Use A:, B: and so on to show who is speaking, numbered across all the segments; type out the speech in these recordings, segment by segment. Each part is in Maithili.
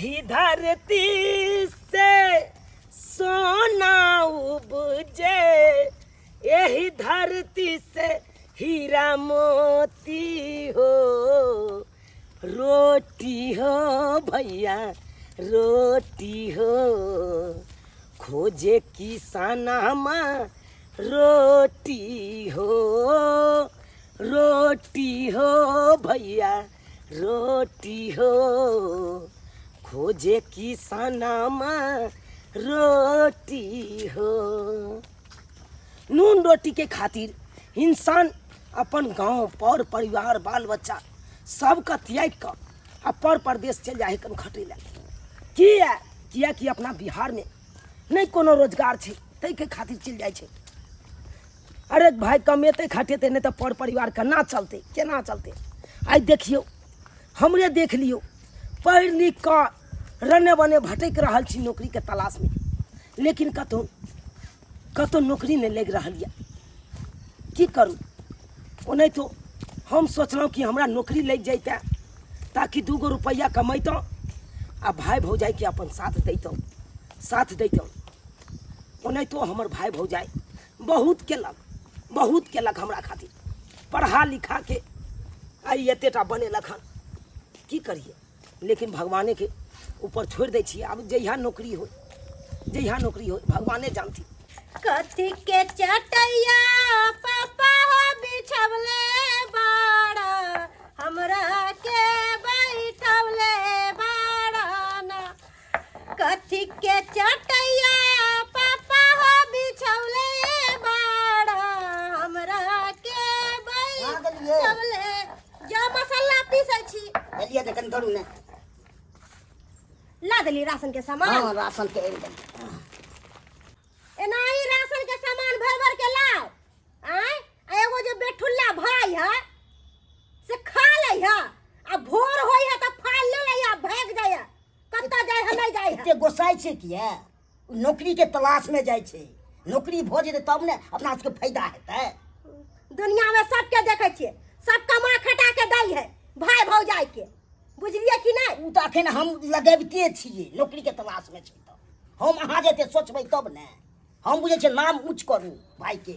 A: एही धरती से सोना उपजे, एही धरती से हीरा मोती हो। रोटी हो भैया रोटी हो, खोजे किसानमा रोटी हो। रोटी हो भैया रोटी हो, खोजे किसानमा रोटी हो। नून रोटी के खातिर इंसान अपन गांव पर परिवार बाल बच्चा सबके त्याग कऽ आ पर परदेश चलि जाइ है खटै लए। किया? किया कि अपना बिहारमे नहि कोनो रोजगार छै, ताहिके खातिर चलि जाइ छै। अरे भाय, कमेतै खटेतै नहि तऽ पर परिवार केना चलतै, केना चलतै? आइ देखियौ, हमरे देख लियौ, पढ़ि लिख कऽ रने बने भटकि रहल छी नौकरीके तलाशमे, लेकिन कतहु कतहु नौकरी नहि लागि रहल यऽ। की करू? ओनाहितो हम सोचलहुँ कि हमरा नौकरी लागि जैतै ताकि 2 गो रुपैआ कमैतहुँ आ भाय भौजाइके अपन साथ दैतहुँ, साथ दैतहुँ। ओनाहितो हमर भाय भौजाइ बहुत केलक, बहुत केलक हमरा खातिर, पढ़ा लिखा के आइ एतेटा बनेलक हन। की करिए, लेकिन भगवानेके ऊपर छोड़ि दै छियै। आब जहिया नौकरी होइ, जहिया नौकरी होइ, भगवाने जानथिन।
B: कथी के चटैया पापा हो बिछवले बाड़ा, हमरा के बैठवले बाड़ा ना। कथी के चटैया पापा हो बिछवले बाड़ा, हमरा के बैठवले। जा मसाला पीसै छी।
C: एलियै तऽ कनि धरू ने।
B: ला देली राशन के सामान।
C: हाँ, राशन के आनि देली।
B: एनाही राशन के सामान भर भर के लाओ। आय आ एगो जे बेठुल्ला भाई है से खा लै है, आ भोर होई है त फाल ले लै है, भाग जाय है, कतऽ जाय है नहीं जाय है।
C: एते गोसाइ छै किया? नौकरी के तलाश में जाइ छै, नौकरी भऽ जेतै तब ने अपना सबके फायदा हेतै।
B: दुनिया में सबके देखै छियै, सब कमा खटा के दै है भाई भौजाई के, बुझलियै कि नहीं?
C: ओ तऽ अखन हम लगबिते छियै, नौकरी के तलाश में छी, तऽ हम अहाँ जे एते सोचबै तब ने। हम बुझै छियै नाम ऊँच करू भाई के।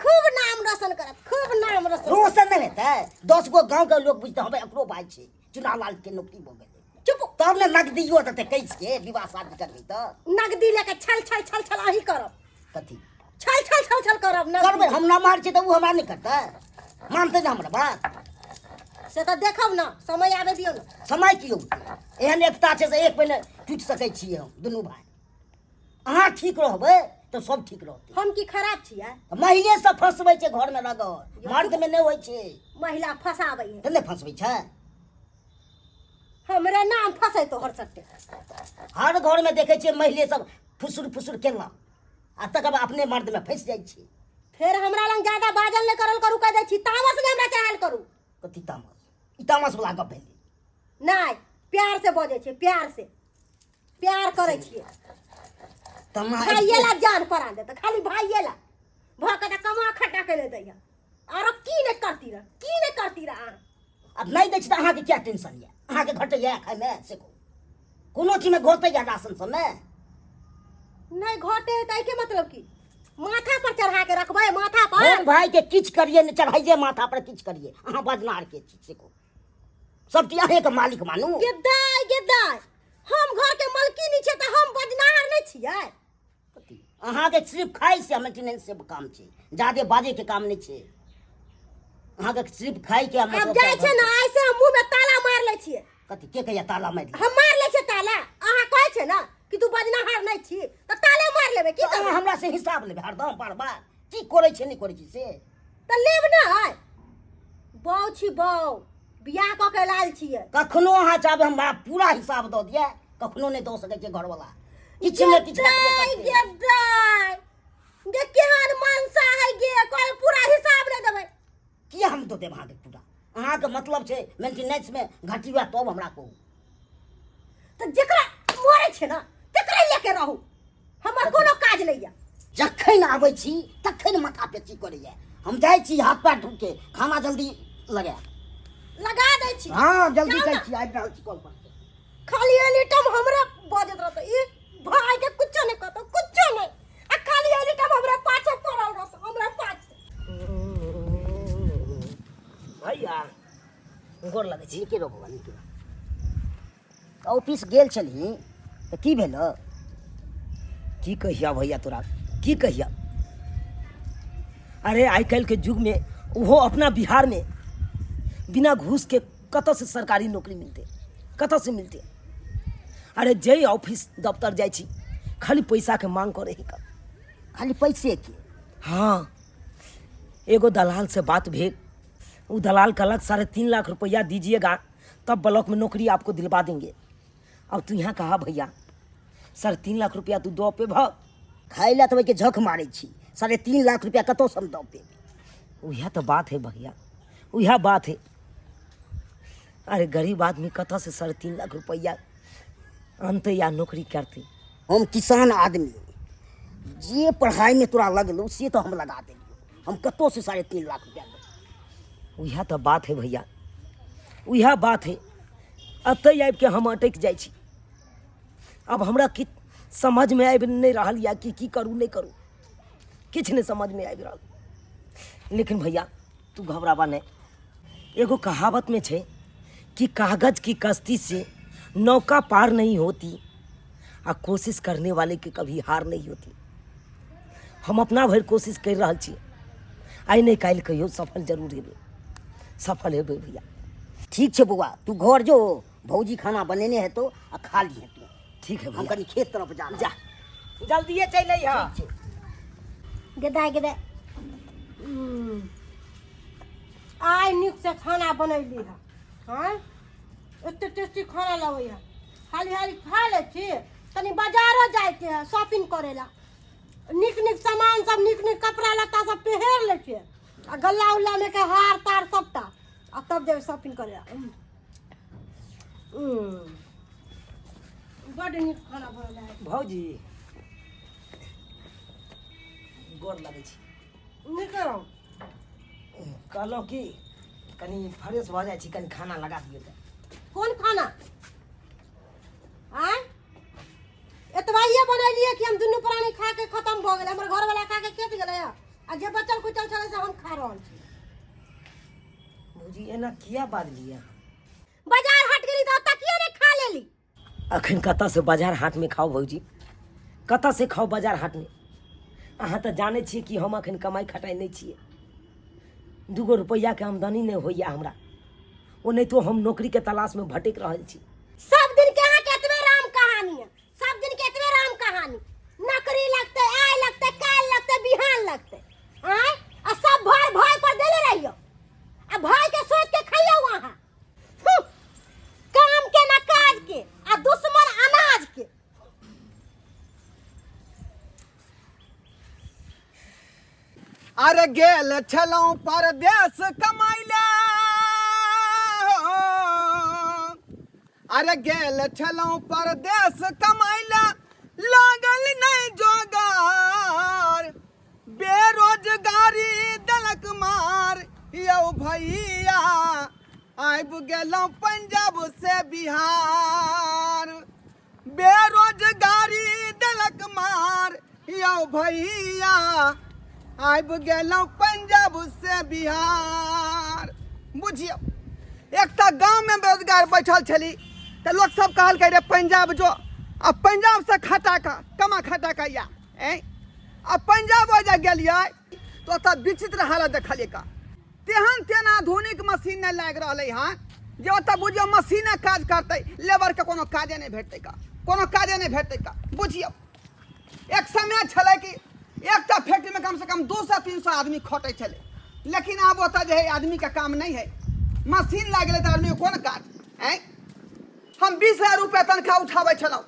B: खूब नाम रोशन करत, खूब नाम रोशन।
C: रोशन नहि हेतै, 10 गो गाँव के लोग बुझतै हँ भाई एकरो भाई छै, चुनाव लाल के नौकरी भऽ गेलै।
B: चुप।
C: तब ने नगदियो देतै, कैस के विवाह शादी करबै तऽ
B: नगदी लेके छल छल छल छल अहीं करब।
C: कथी
B: छल छल छल छल करब? नगदी
C: करबै हम नमहर छी तऽ ओ हमरा नहि करतै, मानतै ने हमरा बात?
B: से तऽ देखब ने, समय आबे दियौ ने।
C: समय की औतै? एहन एकता छै से एक पहिने टूटि सकै छियै हम दुनू भाय। अहाँ ठीक रहबै तऽ सब ठीक रहतै।
B: हम की खराब छियै?
C: महिले सब फंसबै छै घरमे रगड़, मर्दमे नहि होइ छै।
B: महिला फंसाबै है
C: तऽ नहि फंसबै छै?
B: हमरे नाम फंसै तोहर सट्टे।
C: हर घरमे देखै छियै महिले सब फुसुर फुसुर केलक आ तकर बाद अपने मर्दमे फंसि जाइ छै।
B: फेर हमरा लग ज्यादा बाजल नहि करल करू, कहि दै छी, तामस नहि हमरा चढ़ायल करू।
C: कथी तामस? ई तामस वला गप भेलै?
B: नहि, प्यार से बजै छै, प्यार से प्यार करै छियै।
C: तमा
B: भाइये ला जान परा देत, खाली भाइये ला भऽ के तऽ कमा खटा के नहि दैया, आरो की नहि करती रह, की नहि करती रह अहाँ।
C: आब नहि दै छी तऽ अहाँके क्या टेंशन यऽ? अहाँके घटैया खाइमे से कहू, कोनो चीजमे घटैया राशन सबमे?
B: नहि घटे तऽ एहिके मतलब की माथा पर चढ़ा के रखबै माथा पर?
C: हम भाई के किछु करिए नहि चढ़ाइए माथा पर, किछु करिए, अहाँ बजनार के छी से कहू, सब चीज अहेंके मालिक मानू।
B: गे दाय, गे दाय, हम घर के मालकिनी छियै तऽ हम बजनार नहि छियै?
C: कथी? अहाँके सिर्फ खाइ से मेंटेनेंस से काम छै, जादे बाजे के काम नहि छै अहाँके, सिर्फ खाइ के।
B: आब जाइ छै ने, आइ से हम मुँह में ताला मार लै छियै।
C: कथी के कहिया ताला मारि?
B: हम मार लै छियै ताला। अहाँ कहै छै ने कि तू बजनाहार नहि छी, तऽ ताले मार लेबै की
C: करबै? हमरा से हिसाब लेबै हरदम बार बार, की करै छै नहि करै छै से?
B: तऽ लेब नहि, बौ छी बौ, बियाह कऽ के लायल छियै।
C: कखनो अहाँ चाहबै हमरा पूरा हिसाब दऽ दिअ, कखनो नहि दऽ सकै छै घरवला, किछु ने किछु रखबे करतै।
B: गे दाय गे, केहन मनसा है गे, कोई पूरा हिसाब नहि देबै।
C: किया हम दऽ देब अहाँके पूरा? अहाँके मतलब छै मेंटेनेंसमे घटी हुआ तब हमरा कहू।
B: तऽ जेकरा मरै छै ने तकरे लेके रहू, हमर कोनो काज नहि यऽ।
C: जखन आबै छी तखन माथा पेची करैया। हम जाइ छी हाथ पैर धो के खाना जल्दी लगा
B: लगा दै छी।
C: हाँ, जल्दी
B: जाउ
C: जाइ
B: ने।
C: छी, आबि रहल छी कॉल पर।
B: खाली एली।
A: लगै छी।
C: नीके रहो बौआ, नीके रहो। ऑफिस गेल छलही तऽ की भेल?
A: की कहिया भैया तोरा, की कहिया? अरे आइ काल्हि के युग में, ओहो अपना बिहार में, बिना घूस के कतऽ से सरकारी नौकरी मिलते? कतऽ से मिलते? अरे जे ऑफिस दफ्तर जाइ छी, खाली पैसा के मांग करे ही।
C: खाली पैसे के?
A: हाँ, एगो दलाल से बात भेल। वो दलाल कहलक, 3.5 लाख रुपया दीजिएगा तब ब्लॉक में नौकरी आपको दिलवा देंगे। अब तू यहाँ कहा भैया, 3.5 लाख रुपया तू दो पे भग।
C: खाइ लए तऽ ओहिके झक मारै छी, 3.5 लाख रुपया कतऽसँ हम दऽ पेबै?
A: वह तो बात है भैया, वह बात है। अरे गरीब आदमी कतऽ से 3.5 लाख रुपया अनते या नौकरी करते?
C: हम किसान आदमी, जे पढ़ाइमे तोरा लगलौ से तऽ हम लगा देलियौ। हम कतऽसँ 3.5 लाख रुपया देबै?
A: वह तो बात है भैया, वह बात है। एतहि आबिके हम अटकि जाइ छी। अब हमरा कि समझमे आबि नहि रहल यऽ कि की करू, नहि करू, किछु नहि समझमे आबि रहल। लेकिन भैया, तू घबराबा नहि। एगो कहावत में छै कि कागज की कश्ती से नौका पार नहीं होती आ कोशिश करने वाले के कभी हार नहीं होती। हम अपना भरि कोशिश करि रहल छी। आइ नहि काल्हि कहियो सफल जरूर हेबै, सफल हेबै भैया।
C: ठीक छै बौआ, तू घर जो, भौजी खाना बनेने हेतौ आ खा लिहे तू।
A: ठीक है
C: हम
A: भैया।
C: कनि खेत तरफ जा।
A: जा, जल्दिए चलि अइहऽ।
C: ठीक छै।
B: गेदाय गेदाय, आइ नीकसँ खाना बनैली हँ। हँ, एते टेस्टी खाना लगैए। हाली हाली खा लै छी। तनी बाजारो जाइके है शॉपिंग करै ला। नीक नीक सामान सब, नीक नीक कपड़ा लत्ता सब पहिर लै छियै आ गल्ला उल्लामे के हार तार सबटा, आ तब जेबै शॉपिंग करै ला। बड्ड नीक खाना बनल है।
A: भौजी, गोर लगै छी।
B: नीक रहू।
A: कहलहुँ कि कनि फ्रेश भऽ जाइ छी, कनि खाना लगा दियौ तऽ।
B: कोन खाना? आँय, एतबाइए बनेलियै कि हम दुनू प्राणी खा के खत्म भऽ गेलै। हमर घरवाला खा के खेत गेलै आ जे बचल खुचल छलै से हम खा रहल छी।
A: भौजी, एना किया बाजलियै अहाँ?
B: बाजार हाट गेली तऽ ओतऽ किया नहि खा लेली?
A: अखन कतऽसँ बाजार हाटमे खाउ भौजी? कतऽसँ खाउ बाजार हाटमे? अहाँ तऽ जानै छियै कि हम अखन कमाइ खटाइ नहि छियै। दूगो रुपैआके आमदनी नहि होइए हमरा। ओनाहितो हम नौकरीके तलाशमे भटकि रहल छी।
B: सब दिन के अहाँके एतबे राम कहानी है, सब दिन के एतबे राम कहानी। नौकरी लगतै, आइ लगतै, काल्हि लगतै, बिहान लगतै। आँय, आ सब भार भाई पर देले रहियो आ भाई के सोच के खइयो अहाँ। काम के ना काज के आ दुश्मन अनाज के।
D: अरे गेल छलहुँ परदेश कमाइला, अरे गेल छलहुँ परदेश कमाइला, लागल नहि जोगार, बेरोजगारी देलक मार, यौ भैया आबि गेलहुँ पंजाब से बिहार। बेरोजगारी देलक मार, यौ भैया आबि गेलहुँ पंजाब से बिहार। बुझियौ, एकटा गाममे बेरोजगार बैठल छली तऽ लोक सब कहलकै, रे पंजाब जो आ पंजाबसँ खटा कऽ कमा खटा कऽ या। ऐं, आ पंजाब जे गेलियै तऽ ओतऽ विचित्र हालत देखलियै का। तेहन तेहन आधुनिक मशीन नहि लागि रहलै हँ जे ओतऽ बुझियौ मशीने काज करतै, लेबरके कोनो काजे नहि भेटतै का, कोनो काजे नहि भेटतै का। बुझियौ, एक समय छलै कि एकटा फैक्ट्रीमे कमसँ कम 200-300 आदमी खटै छलै, लेकिन आब ओतऽ जे है आदमीके काम नहि है, मशीन लागि गेलै तऽ आदमीके कोन काज? आँय, हम 20,000 रुपया तनख्वाह उठाबै छलहुँ,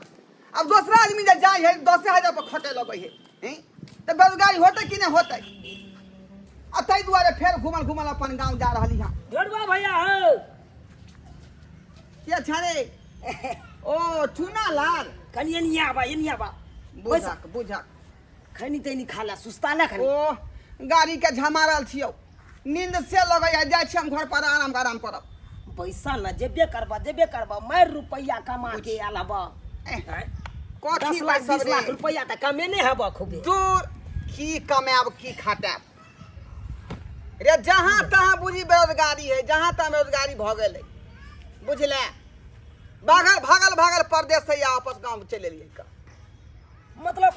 D: आब दोसरा आदमी जे जाइ है 10,000 पर खटे लगै है। हैं, तऽ बेरोजगारी होतै कि नहि होतै? आ ताहि दुआरे फेर घुमल घुमल अपन गाँव जा रहली हँ।
A: ढोरबा भैया हो।
D: के छरे? ओ चूना लाल।
A: कनि एनिया आबा, एनिया आबा।
D: बुझक बुझक।
A: खैनी तैनी खा ला, सुस्ता ला खनी।
D: ओ गाड़ी के झमारल छियौ, नींद से लगैया। जाइ छी हम घर पर, आराम आराम करब।
A: पैसा न जेबे करबा, जेबे करबा, मारि रुपैआ कमा के आयल हबा।
D: एह,
A: कथी
D: कथी
A: 10 लाख
D: सब
A: 20 लाख
D: रे?
A: रुपैआ तऽ कमेने हबा खूबे।
D: दूर, की कमायब, की खटायब रे? जहाँ तहाँ बुझी बेरोजगारी है, जहाँ तहाँ बेरोजगारी भऽ गेलै। बुझले भागल भागल भागल परदेश से या आपस गाँव चलि एलियै का
A: मतलब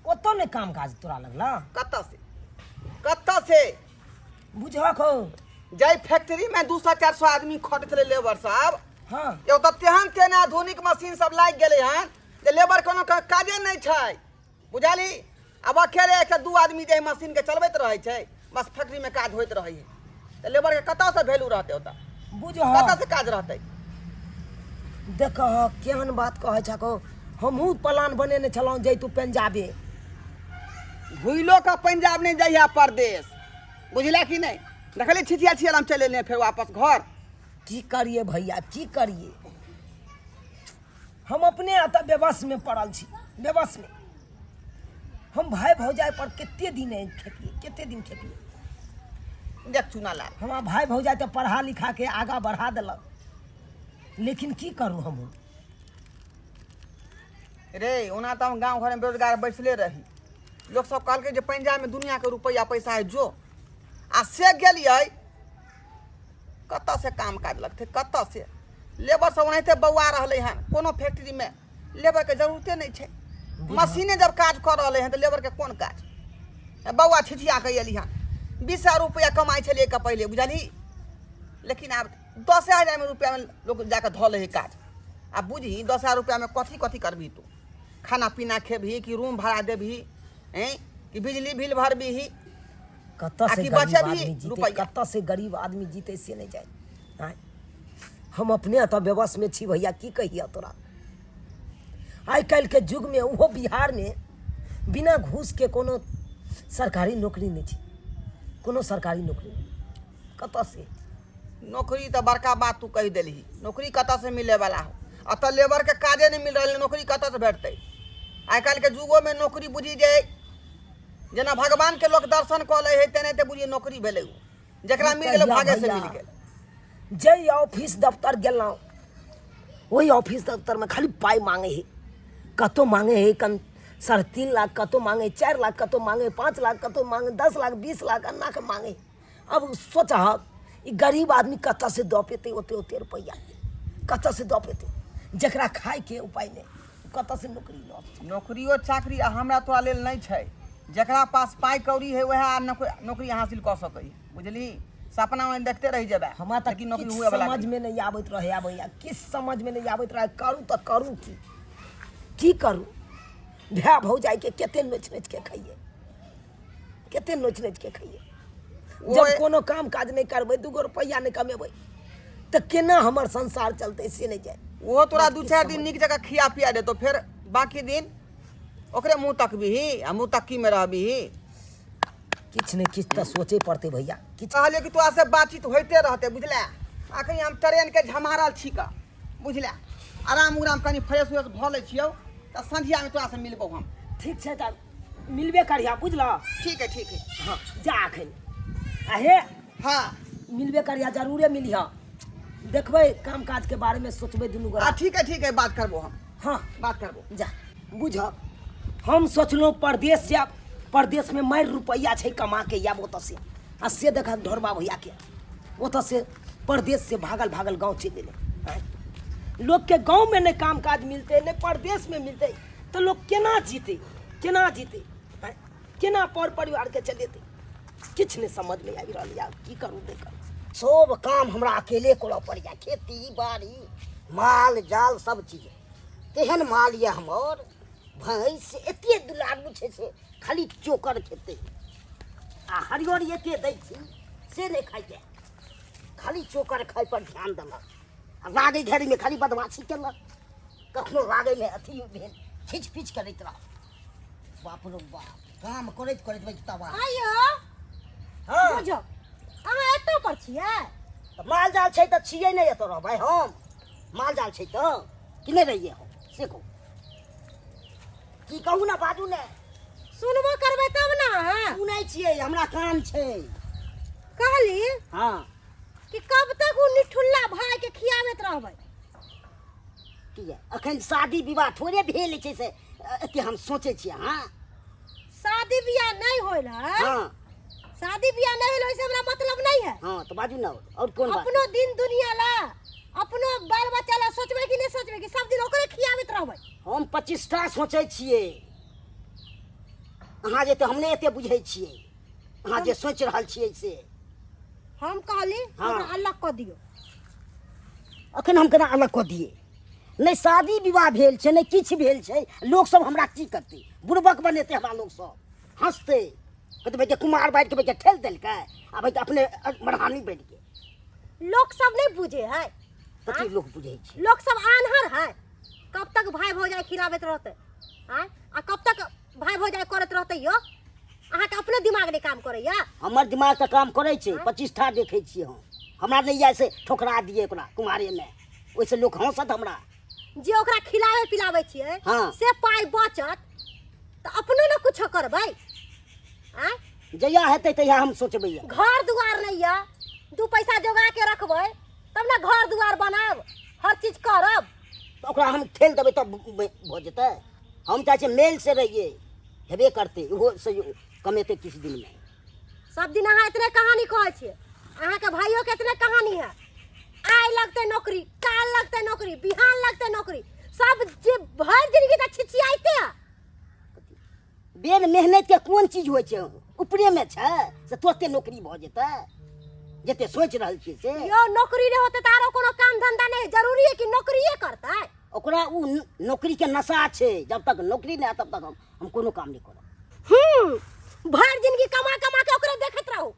A: ओतऽ नहि काम काज तोरा लगला
D: कतऽ से कतऽ से
A: बुझहक हो
D: जाहि फैक्ट्रीमे 200 400 आदमी खटैत छलै लेबर सब
A: हाँ
D: एगो तऽ तेहन तेहन आधुनिक मशीन सब लागि गेलै हन जे लेबर कोनो काजे नहि छै बुझली आब अकेले एकटा दू आदमी जे मशीनके चलबैत रहै छै बस फैक्ट्रीमे काज होइत रहै है तऽ लेबरके कतऽसँ वैल्यू रहतै ओतऽ
A: बुझह
D: कतऽसँ काज रहतै
A: देखह केहन बात कहै छको हमहूँ प्लान बनेने छलहुँ जैतू पंजाबे
D: भूलो कऽ पंजाब नहि जइहे परदेश बुझला कि नहि देखली छिछिया छियल हम चलि एलियै फेर वापस घर
A: की करिए भैया की करिए हम अपने एतऽ बेबसमे पड़ल छी बेबसमे हम भाय भौजाइ पर कते दिन खेपिए कते दिन खेपिए
D: देख चुना लाल
A: हमरा भाय भौजाइ तऽ पढ़ा लिखा के आगाँ बढ़ा देलक लेकिन की करू हम
D: रे ओना तऽ हम गाँव घरमे बेरोजगार बैसले रही लोक सब कहलकै जे पंजाबमे दुनिआके रुपैआ पैसा है जो आ से गेलियै कतऽ से काम काज लगतै कतऽ से लेबर सब ओनाहिते बौआ रहलै हन कोनो फैक्ट्रीमे लेबरके जरूरते नहि छै मशीने जब काज कऽ रहलै हन तऽ लेबरके कोन काज बौआ छिछिया कऽ एली हन 20 हजार रुपैआ कमाइ छलियै के पहिले बुझलही लेकिन आब 10 हजारमे रुपैआमे लोक जाकऽ धऽ लै हइ काज आब बुझही 10 हजार रुपैआमे कथी कथी करबही तू खाना पीना खेबही कि रूम भाड़ा देबही ऐं कि बिजली बिल भरबही
A: कतऽ से
D: आ कि
A: गरीब
D: बचेबही
A: आदमी जीते
D: रुपैआ?
A: कतऽ से गरीब आदमी जीते से नहि जाय आँय हम अपने एतऽ बेबसमे छी भैया की कहिया तोरा आइ काल्हिके युगमे ओहो बिहारमे बिना घूसके कोनो सरकारी नौकरी नहि छै कोनो सरकारी नौकरी नहि कतऽ से
D: नौकरी तऽ बड़का बात तू कहि देलही नौकरी कतऽ से मिले वाला हो एतऽ लेबरके काजे नहि मिल रहल नौकरी कतऽ से भेटतै आइ काल्हिके युगोमे नौकरी बुझी जे जेना भगवानके लोक दर्शन कऽ लै हइ तेनाहिते बुझिए नौकरी भेलै ओ जकरा मिल गेलै
A: कहिया
D: भागे से
A: भैया?
D: मिल गेल
A: जाहि ऑफिस दफ्तर गेलहुँ ओहि ऑफिस दफ्तरमे खाली पाइ मांगे है कतहु मांगे है कन 3.5 लाख कतहु मांगे 4 लाख कतहु मांगे 5 लाख कतहु मांगे 10 लाख 20 लाख एना के मांगे है। अब सोचह ई गरीब आदमी कतऽ से दऽ पेतै ओते ओते रुपैआ कतऽ से दऽ पेतै जकरा खायके उपाय नहि कतऽ से नौकरी लऽ
D: नौकरियो चाकरी आ हमरा तोरा लेल नहि छै जकरा पास पाइ कौड़ी है वएह नौकरी हासिल कऽ सकै है बुझली सपना में देखते रहि जेबै
A: हमरा तऽ
D: लेकिन नौकरी
A: किछु
D: हुए वाला
A: समझमे नहि आबैत रहै भैया किछु समझमे नहि आबैत रहै करू तऽ करू की की करू भाय भौजाइके कते नोचि नोचि के खइयै कते नोचि नोचि के खइयै जब कोनो काम काज नहि करबै दूगो रुपैआ नहि कमेबै तऽ केना हमर संसार चलतै से नहि जाय
D: ओहो तोरा दू चारि दिन नीक जकाँ खिया पिया देतौ फेर बाकी दिन ओकरे मुँह तकबिही आ मुँह तक्कीमे रहबिही
A: किछु ने किछु तऽ सोचे पड़तै भैया किछु
D: कहलियै कि तोरा से बातचीत होइते रहतै बुझले अखन हम ट्रेनके झमारल छी कऽ बुझले आराम उराम कनि फ्रेश उरेश भऽ लै छियौ तऽ संझियामे तोरा से मिलबौ हम
A: ठीक छै तऽ मिलबे करिहा बुझलऽ
D: ठीक है ठीक है
A: हाँ जा अखन आ हे
D: हाँ
A: मिलबे करिहा जरूरे मिलिह देखबै काम काज के बारे में सोचबै दुनू
D: आ
A: गोरा
D: ठीक है ठीक है बात करबो हम
A: हाँ
D: बात करबो
A: जा बुझ हम सोचलहुँ परदेश जायब परदेशमे मारि रुपैआ छै कमा के आयब ओतऽ से आ से देखा ढोरबा भैयाके ओतऽ से परदेश से भागल भागल गाँव चलि गेलै आँय। लोकके गाँवमे नहि काम काज मिलतै नहि परदेशमे मिलतै तऽ लोक केना जीतै केना जीतै आँय। केना पर परिवारके चलेतै किछु नहि समझमे आबि रहल यऽ की करू नहि करू
C: सब काम हमरा अकेले करऽ पड़ैए खेती बाड़ी माल जाल सब चीज तेहन माल यऽ हमर भैंस एते दुलारू छै से खाली चोकर खेतै आ हरियर एते दै छी से नहि खाइए खाली चोकर खाइ पर ध्यान देलक आ लागै घड़ीमे खाली बदमाशी केलक कखनो लागैमे अथी भेल खींच पीच करैत रह बाप रो बाप काम करैत करैत भाई तबाह
B: आइयो
C: हाँ
B: बुझो अहाँ एतौ पर छियै
C: तऽ माल जाल छै तऽ छियै नहि एतऽ रहबै हम माल जाल छै तऽ कि नहि रहियै हम से कहू की कहू ने बाजू ने
B: सुनबो करबै तब ने अहाँ
C: सुनै छियै हमरा कान छै
B: कहली
C: हाँ
B: कि कब तक ओ निठुल्ला भाई के खियाबैत रहबै
C: किया अखन शादी विवाह थोड़े भेल छै से एते हम सोचै छियै हाँ
B: शादी बियाह नहीं होल है
C: हाँ
B: शादी बियाह नहीं होल ओइसे हमरा मतलब नहीं है
C: हाँ तो बाजू ना और कोन बात
B: अपनो दिन दुनिया ला अपनो बाल बच्चा ला सोचबै कि नहि सोचबै कि सब दिन ओकरे खियाबैत रहबै?
C: हम 25 टा सोचै छियै, अहाँ जे तऽ हम नहि एते बुझै छियै, अहाँ जे सोचि रहल छियै से।
B: हम कहली
C: हाँ।
B: ओकरा अलग कऽ दियौ।
C: अखन हम केना अलग कऽ दियै? नहि शादी विवाह भेल छै, नहि किछु भेल छै। लोकसभ हमरा की करतै? बुड़बक बनेतै हमरा, लोकसभ हँसतै, कहतै भाई कुमार बाढ़िके भाई ठेल देलकै आ भाई अपने मरहानी बनि गेल।
B: लोक सब नहीं बुझे है।
C: कथी लोक बुझै छै?
B: लोक सब आन्हर है। कब तक भाई भौजाई खिलाबैत रहते आँय, आ कब तक भाई भौजाई करैत रहते? यो अहाँके अपने दिमाग नहीं काम करैया?
C: हमर दिमाग तऽ काम करै छै, 25 टा देखै छियै हम। हमरा नहि यऽ से ठोकरा दियै ओकरा कुमारेमे, ओहिसँ लोक हँसत हमरा।
B: जे ओकरा खिलाबै पिलाबै छियै
C: हाँ।
B: से पाइ बचत तऽ अपनो ने कुछो करबै आँय।
C: जहिया हेतै तहिया हम सोचबै। यऽ
B: घर दुआर नहीं यऽ, 2 पैसा जोगा के रखबै तब ने घर दुआर बनायब, हर चीज करब।
C: तऽ ओकरा हम ठेल देबै तब भऽ जेतै? हम चाहै छियै मेल से रहियै, हेबे करतै, ओहो से कमेतै किछु दिनमे।
B: सब दिन अहाँ इतने कहानी कहै छियै, अहाँके भाइयों के इतने कहानी है। आइ लगतै नौकरी, काल लगतै नौकरी, बिहान लगतै नौकरी, सब जे भरि जिंदगी तऽ छिछियाइते है।
C: बेन मेहनत के कोन चीज होइ छै? ऊपरेमे छै से तुरते नौकरी भऽ जेतै जते सोचि रहल छियै से?
B: यो नौकरी नहि होतै तऽ आरो कोनो काम धंधा नहि? जरूरी है कि नौकरिए करतै?
C: ओकरा ओ नौकरी के नशा छै, जब तक नौकरी नहि आयत तब तक हम कोनो काम नहि करब।
B: भरि जिंदगी कमा कमा के ओकरे देखैत रहू,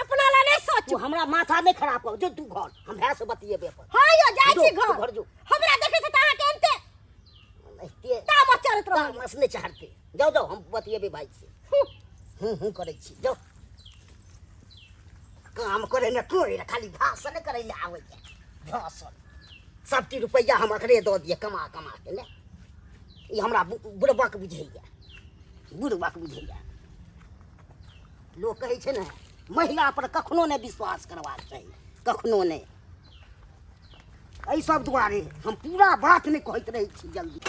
B: अपना ला नहीं सोचू।
C: तू हमरा माथा नहि खराब कर, जो तू घर, हम भाय से बतियेबे अपन।
B: हाँ यो, जाइ छी
C: जो, तू
B: घर।
C: घर जो।
B: हमरा देखै छै तऽ अहाँके एनते
C: एते
B: तामस चढ़ैत रहल।
C: तामस नहि चढ़तै, जाउ जाउ, हम बतियेबै भाय से। हूँ हूँ करै छी, जाउ। काम करैमे कोइ खाली भाषण करै लए आबैए, भाषण। सबटी रुपैआ हम अकरे दऽ दियै कमा कमा के ने, ई हमरा बुड़बक बुझैए, बुड़बक बुझैए। लोक कहै छै ने, महिला पर कखनो नहि विश्वास करबाक चाही, कखनो नहि। एहि सब दुआरे हम पूरा बात नहि कहैत रहै छी जल्दी।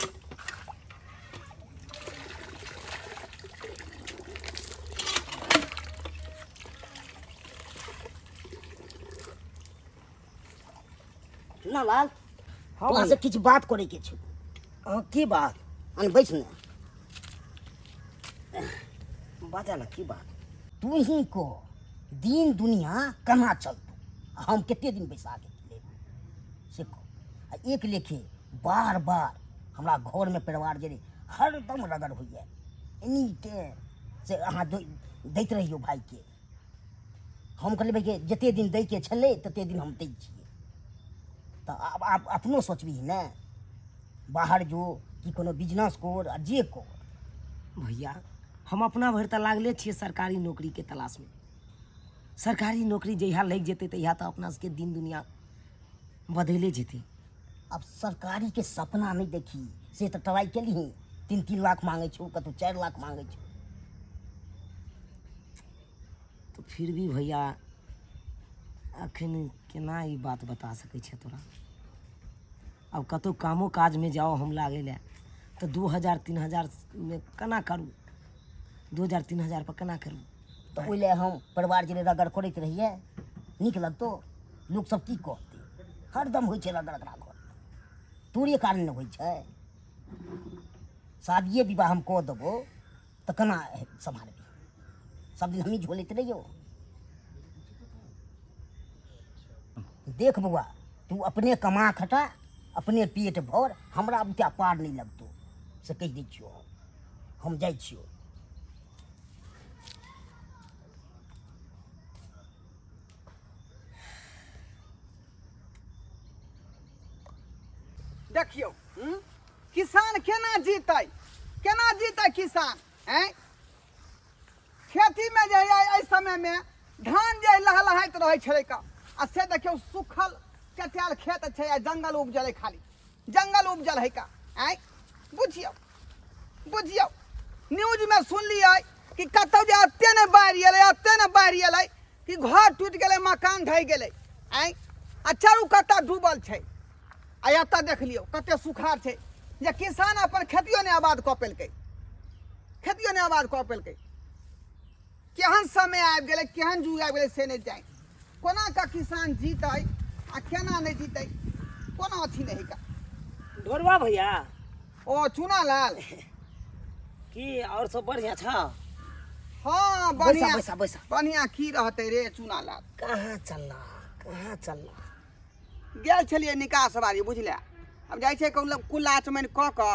C: ना लाल,
A: हाँ
C: तोरा
A: भाई।
C: से किछु बात करैके छौ।
A: हाँ, की बात?
C: अन बैस ने।
A: बता ना, की बात?
C: तू ही को दिन दुनिया केना चलतौ, आ हम कते दिन बैसा के लेबै से कह। आ एक लेखे बार बार हमरा घरमे परिवार जे रहै हरदम रगड़ होइए एनी टाइम, से अहाँ दैत रहियौ भाइके। हम कहलियै भाइके जते दिन दैके छलै तते दिन हम दै छियै, तऽ आब आब अपनो सोचबिही ने, बाहर जो कि कोनो बिजनेस कर आ जे कर।
A: भैया, हम अपना भरि तऽ लागले छियै सरकारी नौकरीके तलाशमे। सरकारी नौकरी जहिया लागि जेतै तहिया तऽ अपना सबके दिन दुनिया बदले जेतै।
C: आब सरकारीके सपना नहि देखी, से तऽ ट्राइ केलही, 3-3 लाख मांगै छौ, कतहु 4 लाख मांगै छौ।
A: तऽ फिर भी भैया, अखन केना ई बात बता सकै छियै तोरा? आब कतहु कामो काजमे जाउ हम लागै लए तऽ 2000 3000मे केना करू? 2000 3000 पर केना करू?
C: तऽ ओहि लए हम परिवार जे रगड़ करैत रहियै, नीक लगतौ? लोकसभ की कहतै? हरदम होइ छै रगड़ एकरा घर, तोरे कारण ने होइ छै। शादिये विवाह हम कऽ देबौ तऽ केना सम्हारबही? सब दिन हमही झोलैत रहियौ? देख बौआ, तू अपने कमा खटा, अपने पेट भर, हमरा बुते पार नहि लगतौ से कहि दै छियौ। हम जाइ छियौ।
D: देखियौ, किसान केना जीतै, केना जीतै किसान? आँय, खेतीमे जे है एहि समयमे धान जे लहलहाइत रहै छलै का, आ से देखियौ सुखल चटियाल खेत छै आ जंगल उपजल है, खाली जंगल उपजल है का। आँय, बुझियौ बुझियौ, न्यूजमे सुनलियै कि कतौ जे एते ने बाढ़ि एलै, एते ने बाढ़ि एलै कि घर टूटि गेलै, मकान ढहि गेलै। आँय, आ चारू कत्ता डूबल छै, आ एतऽ देख लियौ कते सुखाड़ छै जे किसान अपन खेतियो नहि आबाद कऽ पेलकै, खेतियो नहि आबाद कऽ पेलकै। केहन समय आबि गेलै, केहन युग आबि गेलै से नहि जानि। कोना कऽ किसान जीतै? आ केना नहि जीतै कोनो अथी नहि का।
A: ढोरबा भैया।
D: ओ चूना लाल।
A: की और सब बढ़िया छ?
D: हाँ बढ़िया।
A: बैसा बैसा।
D: बढ़िया की रहतै रे चूना लाल।
A: कहाँ चलना कहाँ चलना?
D: गेल छलियै निकास बारी बुझले, आब जाइ छै कोनो कुल्ला चमैन कऽ कऽ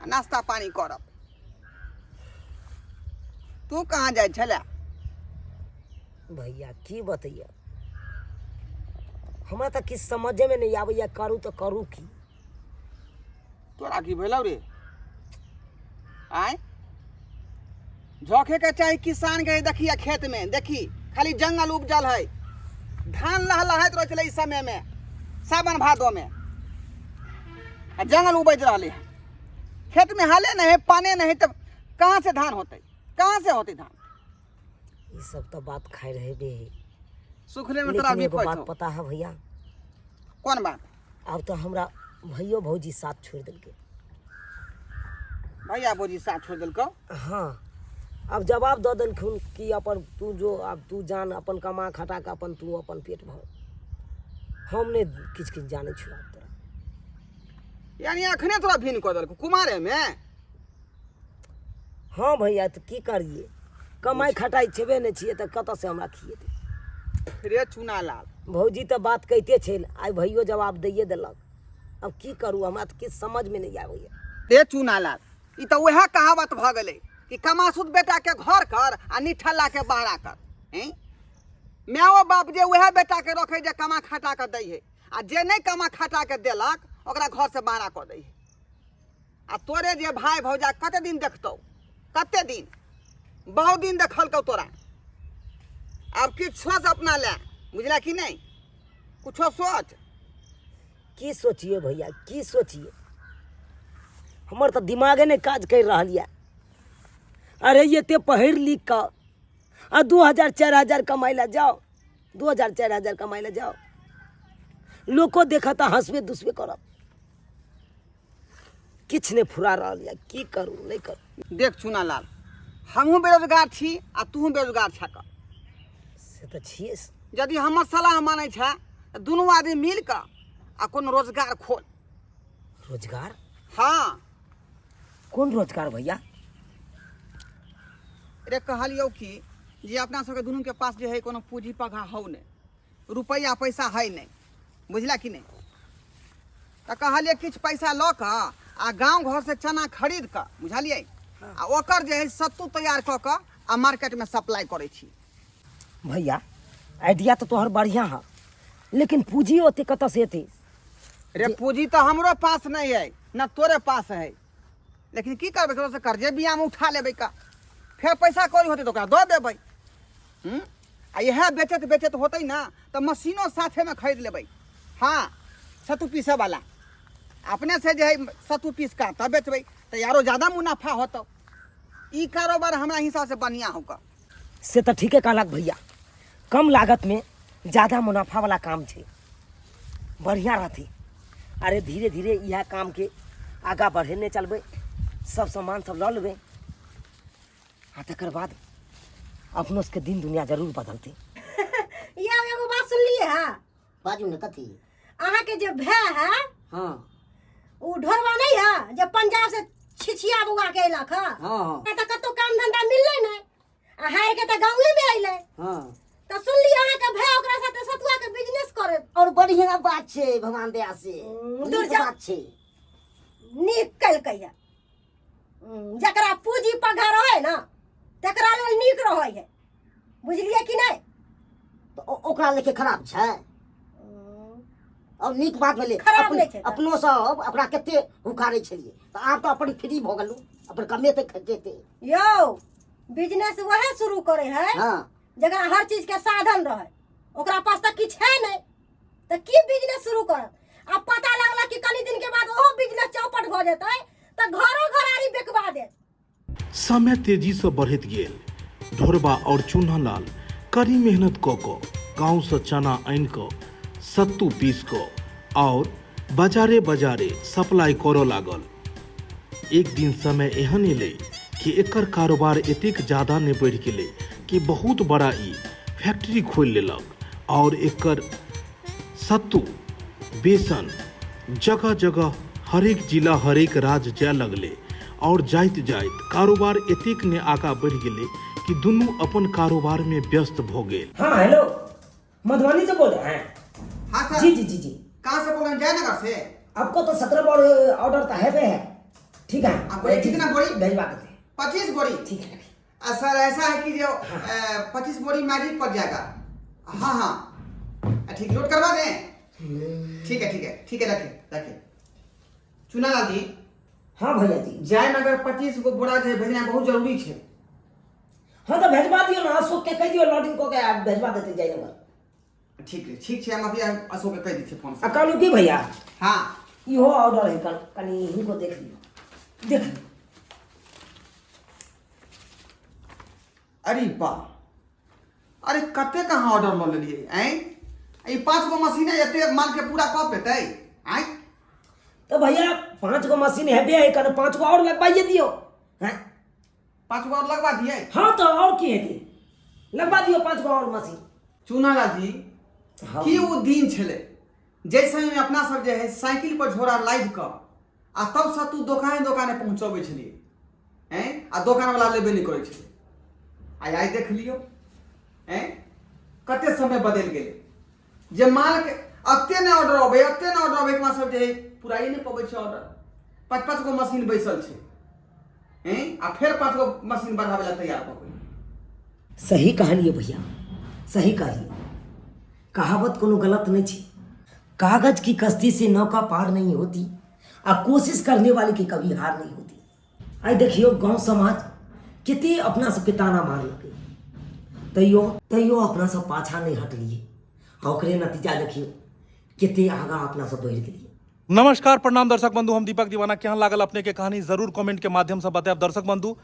D: आ नाश्ता पानी करब। तू कहाँ जाइ छलै?
A: भैया की बतैया, हमरा तऽ किछु समझेमे नहि आबैया, करू तऽ करू की।
D: तोरा की भेलौ रे? आँय झोंके के चाही किसान के। देखिए खेत में देखी खाली जंगल उपजल है, धान लहलहाइत रहै छलै ई समय में सावन भादो में, आ जंगल उपज रहलै है। खेत में हाले नहीं है, पानी नहीं है, तब कहाँ से धान होतै, कहाँ से होतै धान?
A: ई सब तऽ बात खाइ रहे बे
D: सुखले में तोरा
A: लेकिन एगो
D: विपत
A: बात
D: छौ।
A: पता है भैया?
D: कोन बात?
A: आब तऽ हमरा भैयो भौजी साथ छोड़ि देलकै।
D: भैया भौजी साथ छोड़ि देलकौ?
A: हाँ, आब जवाब दऽ देलखुन कि अपन तू जो, आब तू जान अपन कमा खटा कऽ अपन तू अपन पेट भर, हम नहि किछु किछु जानै छियौ आब तोरा।
D: यानी अखने तोरा भिन्न कऽ देलकौ कुमारे में?
A: हाँ भैया, तऽ की करियै, कमाइ खटाइ छेबे नहि छियै तऽ कतऽसँ हमरा खिएतै?
D: रे चूना लाल,
A: भौजी तऽ बात कहिते छै, आइ भैयो जवाब दैए देलक। अब की करू, हमरा तऽ किछु समझमे नहि आबैए।
D: रे चूना लाल, ई तऽ उएह कहावत भऽ गेलै कि कमासुत बेटाके घर कर आ निठल्ला के बहरा कर। हैं माओ बाप जे उएह बेटाके रखै जे कमा खटा कऽ दै है, आ जे नहि कमा खटा के देलक ओकरा घरसँ बहरा कऽ दै है। आ तोरे जे भाय भौजा कते दिन देखतौ, कते दिन, बहुत दिन देखलकौ तोरा। आब किछु सोच अपना लए, बुझला कि नहि? कुछो सोच।
A: की सोचिए भैया, की सोचिए, हमर तऽ दिमागे नहि काज करि रहल यऽ। अरे एते पढ़ि लिख कऽ आ 2000 4000 कमाइ लए जाओ, 2000 4000 कमाइ लए जाओ, लोको देखत तऽ हँसबे दुसबे करत। किछु नहि फुरा रहल यऽ, की करू नहि करू।
D: देख चूना लाल, हमहूँ बेरोजगार छी आ तूहूँ बेरोजगार छक।
A: से तऽ छियै।
D: यदि हमर सलाह मानै छै तऽ दुनू आदमी मिल कऽ आ कोनो रोजगार खोल।
A: रोजगार?
D: हाँ।
A: कोन रोजगार भैया?
D: रे कहलियौ कि जे अपना सबके दुनूके पास जे है कोनो पूँजी पघा हौ नहि, रुपैआ पैसा है नहि, बुझला कि नहि? तऽ कहलियै किछु पैसा लऽ कऽ आ गाँव घरसँ चना खरीद कऽ, बुझलियै, आ ओकर जे है सत्तू तैयार कऽ कऽ आ मार्केटमे सप्लाई करै छी।
A: भैया आइडिया तऽ तोहर बढ़िआँ है, लेकिन पूँजी ओते कतऽसँ एतै?
D: रे पूँजी तऽ हमरो पास नहि है न तोरे पास है, लेकिन की करबै, ककरोसँ कर्जे बियामे उठा लेबै का, फेर पैसा कौड़ी होतै तऽ ओकरा दऽ देबै। आ इएह बेचैत बेचैत होतै ने तऽ मशीनो साथेमे खरीद लेबै। हाँ, सत्तू पीसैवला अपने से जे है सत्तू पीस कऽ तब बेचबै तऽ आरो ज्यादा मुनाफा होतौ। ई कारोबार हमरा हिसाबसँ बढ़िआँ होगा।
A: से तऽ ठीके कहलक भैया, कम लागतमे ज्यादा मुनाफा वाला काम छै, बढ़िआँ रहतै। अरे धीरे धीरे इएह कामके आगाँ बढ़ेने चलबै, सब सामान सब लऽ लेबै आ तकर बाद अपनो सबके दिन दुनिया जरूर बदलतै।
B: यौ एगो बात सुनलियै हँ?
C: बाजू ने कथी?
B: अहाँके जे भाय है,
C: हाँ,
B: ओ ढोरवा नहीं है जे पंजाब से छिछिया बौआ के अयलक हँ?
C: हाँ हाँ।
B: तऽ कतौ काम धंधा मिललै नहि आ हारि के तऽ गाँवे में अयलै।
C: हाँ।
B: तऽ सुनलियै अहाँके भाय ओकरा साथे सतुआ के बिजनेस करे।
C: और बढ़िया बात छै, भगवान दया से
B: दूर
C: नीक
B: जा।
C: बात छै।
B: नीक केलकै है, जकरा पूंजी पघा रहे ना तकरा लेल नीक रहे है, बुझलियै कि नहि?
C: तऽ ओकरा लेके खराब छै और नीक बात भेलै।
B: खराब नहि छै तऽ।
C: अपनो सब ओकरा कते हुकारै छलियै, तऽ आब तऽ अपन फ्री भऽ गेलहुँ, अपन कमेतै खटेतै।
B: यौ बिजनेस वएह शुरू करे है
C: हाँ,
B: जकरा हर चीज के साधन रहे, ओकरा पास तऽ किछु है नहि तऽ की बिजनेस शुरू करत? आ पता लगल कि कनी दिन के बाद ओहो बिजनेस चौपट भऽ जेतै तऽ घरो घरारी बेकवा देत।
E: समय तेजीसँ बढ़ैत गेल। ढोरबा आओर चून्हलाल कड़ी मेहनत कऽ कऽ गाँवसँ चना आनि कऽ सत्तू पीस कऽ आओर बाजारे बाजारे सप्लाई करऽ लागल। एक दिन समय एहन एलै कि एकर कारोबार एतेक ज्यादा नहि बढ़ि गेलै कि बहुत बड़ा ई फैक्ट्री खोलि लेलक आओर एकर सत्तू बेसन जगह जगह हरेक जिला हरेक राज्य जाय लगलै आओर जाइत जाइत कारोबार एतेक ने आगाँ बढ़ि गेलै कि दुनू अपन कारोबारमे व्यस्त भऽ गेल।
A: हाँ हेलो, मधुबनी से बोल रहे हैं?
D: हाँ सर।
A: जी जी जी जी।
D: कहाँ से बोल रहे हैं? जयनगर से?
A: आपको तो 17 ऑर्डर तो है है, ठीक है।
D: आपको ये कितना बोरी?
A: भिजवा देते हैं।
D: 25 बोरी।
A: ठीक है, रखिए।
D: सर ऐसा है कि जो 25 बोरी मैजिक पड़ जाएगा। हाँ हाँ ठीक, लोड करवा दें? ठीक है ठीक है ठीक है, रखिए रखिए। चुनालाल जी।
A: हाँ भैया जी।
D: जयनगर 25 गो बोरा जो भेजना बहुत जरूरी है।
A: हाँ तो भेजवा दियो ना, अशोक के कह दियो लोडिंग को के आप भेजवा देते जयनगर।
D: ठीक है ठीक है, हम अभी अशोक के कह दी फोन से।
A: आ कहलू की भैया?
D: हाँ।
A: इहो ऑर्डर है, कल कनी इनको देख लियो, देख लियो।
D: अरे बा, अरे कते कहाँ ऑर्डर लऽ लेलियै आँय? ई 5 गो मशीन है, एते माल के पूरा कऽ पेतै आँय?
A: तो भैया 5 गो मशीन है है, कन 5 गो और लगवाइए दियो। हैं?
D: 5 गो और लगवा दिए?
A: हाँ तो और की हेतै, लगवा दियो 5 गो और मशीन।
D: चुनालाल जी।
A: हाँ।
D: की ओ दिन छलै जाहि समय में अपना सब जे है साइकिल पर झोरा लादि कऽ आ तब सत्तू दोकाने दोकाने पहुँचबै छलियै हैं, आ दोकान वाला लेबे नहि करै छलै। आ आइ देख लियौ हैं, कते समय बदलि गेलै जे मालके एते नहि ऑर्डर अबै, एते नहि ऑर्डर अबै कि सब जे है पुराइए नहि पबै छै ऑर्डर। 5-5 गो मशीन बैसल छै हैं, आ फेर 5 गो मशीन बढ़ाबै लए तैयार भऽ गेलै।
A: सही कहलिए भैया, सही कहलिए। कहावत कोनो गलत नहीं थी, कागज की कश्ती से नौका पार नहीं होती आ कोशिश करने वाले की कभी हार नहीं होती। आइ देखियो गांव समाज कते अपना सबके ताना मारलकै, तैयो तैयो अपना सब पाछा नहीं हटलिए आ ओकरे नतीजा देखियो कते आगाँ अपना सब बढ़ि गेलिए।
F: नमस्कार प्रणाम दर्शक बंधु, हम दीपक दीवाना। केहन लागल अपने के कहानी जरूर कमेंट के माध्यम से बतायब। दर्शक बंधु,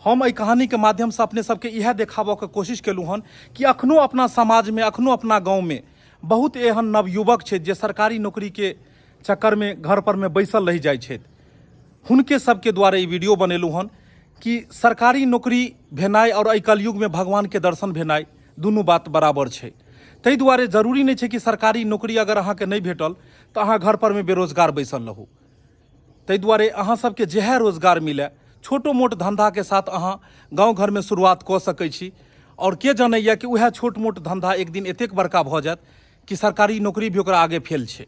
F: हम एहि कहानी के माध्यम से अपने सबके इएह देखाबऽ के कोशिश केलहुँ हन कि अखनो अपना समाज में, अखनो अपना गाँव में बहुत एहन नवयुवक छथि जे सरकारी नौकरी के चक्कर में घर पर में बैसल रहि जाइ छथि। हुनके सबके द्वारे ई वीडियो बनेलहुँ हन कि सरकारी नौकरी भेनाइ और एहि कलयुग में भगवान के दर्शन भेनाइ दुनू बात बराबर छै। ताहि दुआरे जरूरी नहि छै कि सरकारी नौकरी अगर अहाँके नहि भेटल तऽ अहाँ घर पर में बेरोजगार बैसल रहू। ताहि दुआरे अहाँ सबके जएह रोजगार मिले, छोटो मोट धंधा के साथ अहाँ गाँव घर में शुरुआत कऽ सकै छी। और के जनैया कि उएह छोट मोट धंधा एक दिन एतेक बड़का भऽ जायत कि सरकारी नौकरी भी ओकरा आगे फेल छै।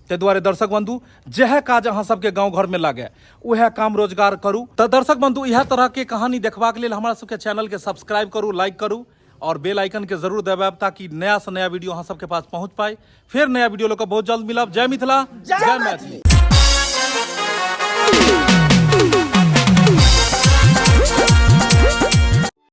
F: ताहि दुआरे दर्शक बंधु, जएह काज अहाँ सबके गाँव घर में लागे उएह काम रोजगार करू। तऽ दर्शक बंधु, इएह तरह के कहानी देखबाक लेल हमरा सबके चैनल के सब्सक्राइब करू, लाइक करू और बेल आइकन के जरूर दबायब ताकि नया से नया वीडियो अहाँ सबके पास पहुंच पाए। फिर नया वीडियो लऽ कऽ बहुत जल्द मिलब। जय मिथिला, जय मैथिली।